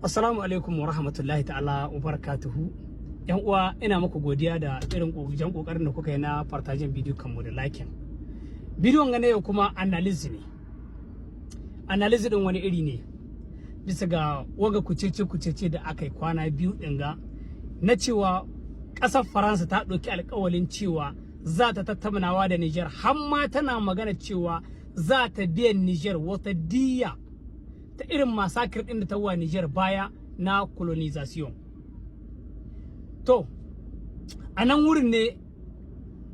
Assalamu alaikum wa rahmatullahi ta'ala wa barakatuhu. Yan uwa, ina muku godiya da irin jan kokarin da kuka yi na partager bidiyo kanmu da liking. Bidiyon ga yau kuma analyse ne. Analyse din wani iri ne. Bisa ga waga kucece kucece da aka yi kwana 2 ɗin ga na cewa ƙasar Faransa ta ɗauki alƙawalin cewa za ta tattaunawa da Niger, har ma tana magana cewa za ta biyan Niger wata diya ta irin massacre ɗin da ta wa Niger baya na colonisation. To, a nan wurin ne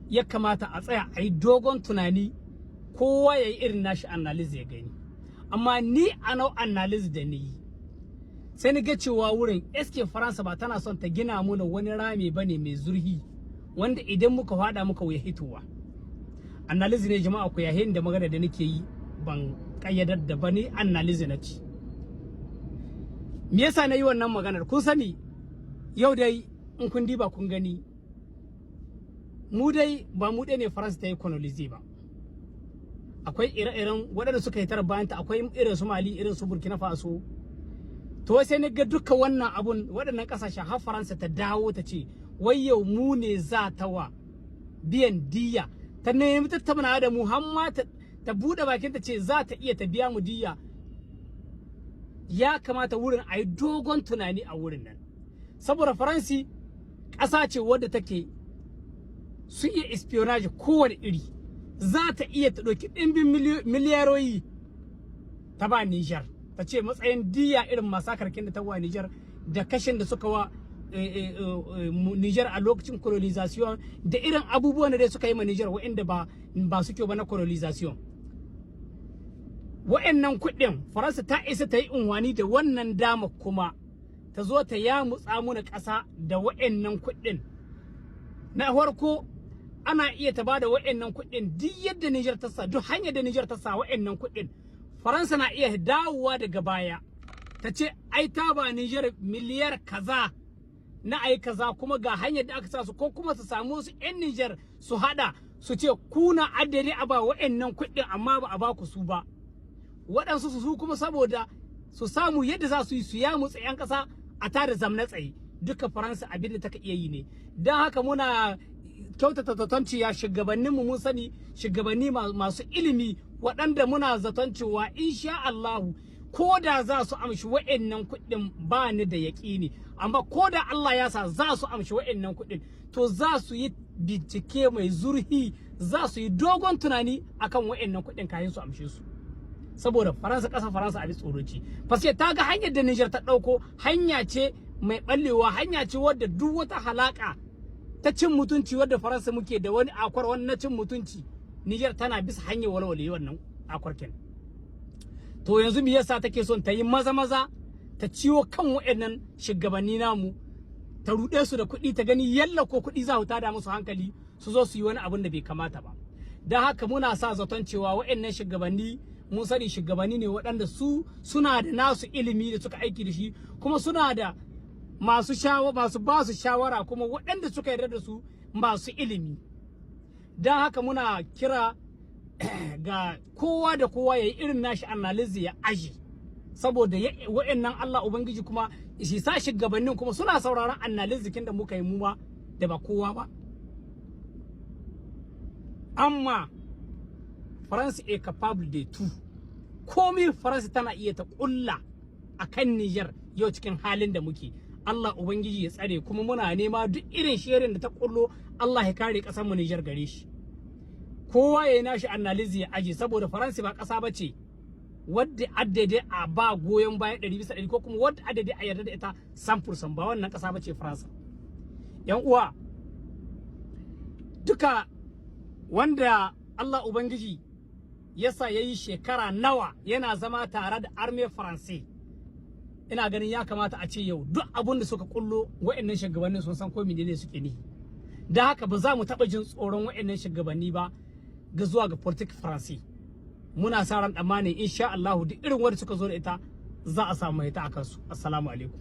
ya kamata a tsaya a yi dogon tunani, kowa ya yi irin nashi analyse ya gani. Amma ni a nau analyse da ni yi, sai ni ga cewa wurin eske Faransa ba tana son ta gina muna wani rami bane mai zurhi, wanda idan muka fada muka wuya hitowa. Analyse ne, jama'a, ku yahin da magana da nake yi, ban kayyadar da bani, analyse na ci. Me yasa na yi wannan maganar? Kun sani, yau dai in kun diba kun gani, mu dai ba mu ɗaya ne Faransa ta yi coloniser ba. Akwai ire-iren waɗanda suka yi tara bayanta, akwai irin su Mali, irin su Burkina Faso. To, sai ni ga duka wannan abun, waɗannan ƙasashen, har Faransa ta dawo ta ce wai yau mu ne za ta wa biyan diya, ta nemi tattaunawa da mu, har ma ta buɗe bakin ta ce za ta iya ta biya mu diya. Ya kamata wurin a yi dogon tunani a wurin nan, saboda Faransi ƙasa ce wadda take su iya espionnage kowane iri. Za ta iya ta ɗauki ɗimbin miliyaroyi ta ba Niger, ta ce matsayin diya irin massacre kin da ta wa Niger, da kashin da suka wa Niger a lokacin colonisation, da irin abubuwan da dai suka yi ma Niger waɗanda ba su kyau ba na colonisation. Wa'annan kuɗin, Faransa ta isa ta yi unhwani da wannan dama kuma ta zo ta yamutsa muna ƙasa da wa'annan kuɗin. Na farko, ana iya ta bada wa'annan kuɗin duk yadda Niger ta sa, duk hanyar da Niger ta sa wa'annan kuɗin. Faransa na iya dawowa daga baya ta ce ai ta ba Niger miliyar kaza na ai kaza, kuma ga hanyar da aka sa su, ko kuma su samu su 'yan Niger su hada su ce kuna addade a ba wa'annan kuɗin, amma ba a ba ku su ba. Waɗansu su kuma saboda su samu yadda za su yi su yamutsa 'yan ƙasa a tada zamna tsaye. Duka Faransa abin da taka iya yi ne. Don haka muna kyautata zaton cewa shugabanninmu, mun sani shugabanni masu ilimi, waɗanda muna zaton cewa insha Allahu ko da za su amshi wa'annan kuɗin, ba ni da yaƙini, amma ko da Allah ya sa za su amshi wa'annan kuɗin, to za su yi bincike mai zurhi, za su yi dogon tunani akan wa'annan kuɗin kayan su amshe su. Saboda Faransa, ƙasar Faransa abin tsoro ce, parce ta ga hanyar da Niger ta ɗauko hanya ce mai ɓallewa, hanya ce wadda duk wata halaka ta cin mutunci wadda Faransa muke da wani accord wani na cin mutunci, Niger tana bisa hanyar walwale wannan accord kin. To, yanzu me yasa take son ta yi maza maza ta ciwo kan waɗannan shugabanni namu, ta ruɗe su da kuɗi, ta gani yalla ko kuɗi za ta da musu hankali su zo su yi wani abun da bai kamata ba? Don haka muna sa zaton cewa waɗannan shugabanni, mun sani shugabanni ne waɗanda su suna da nasu ilimi da suka aiki da shi, kuma suna da masu shawa masu ba su shawara, kuma waɗanda suka yarda da su masu ilimi. Don haka muna kira ga kowa da kowa ya yi irin nashi analyse ya aji, saboda wa'annan Allah Ubangiji kuma shi sa shugabannin kuma suna sauraron analyse kin da muka yi mu ma da ba kowa ba. Amma France est capable de tout. Komai Faransa tana iya ta kulla akan Niger yau cikin halin da muke. Allah Ubangiji ya tsare, kuma muna nema duk irin shirin da ta kullo, Allah ya kare kasar mu Niger gare shi. Kowa ya yi nashi analyse ya aje, saboda Faransa ba kasa bace wadda addade a ba goyon baya 100% ko kuma wadda addade a yarda da ita 100%. Ba wannan kasa bace Faransa. Yan uwa, duka wanda Allah Ubangiji yasa yayi shekara nawa yana zama tare da armée française, ina ganin ya kamata a ce yau duk abun da suka kullo, wa'annan shugabannin sun san ko menene suke nihi. Da haka ba za mu taɓa jin tsoron wa'annan shugabanni ba ga zuwa ga politique française. Muna sa ran tsammanin insha Allah duk irin wanda suka zo da ita, za a samu ita akan su. Assalamu alaikum.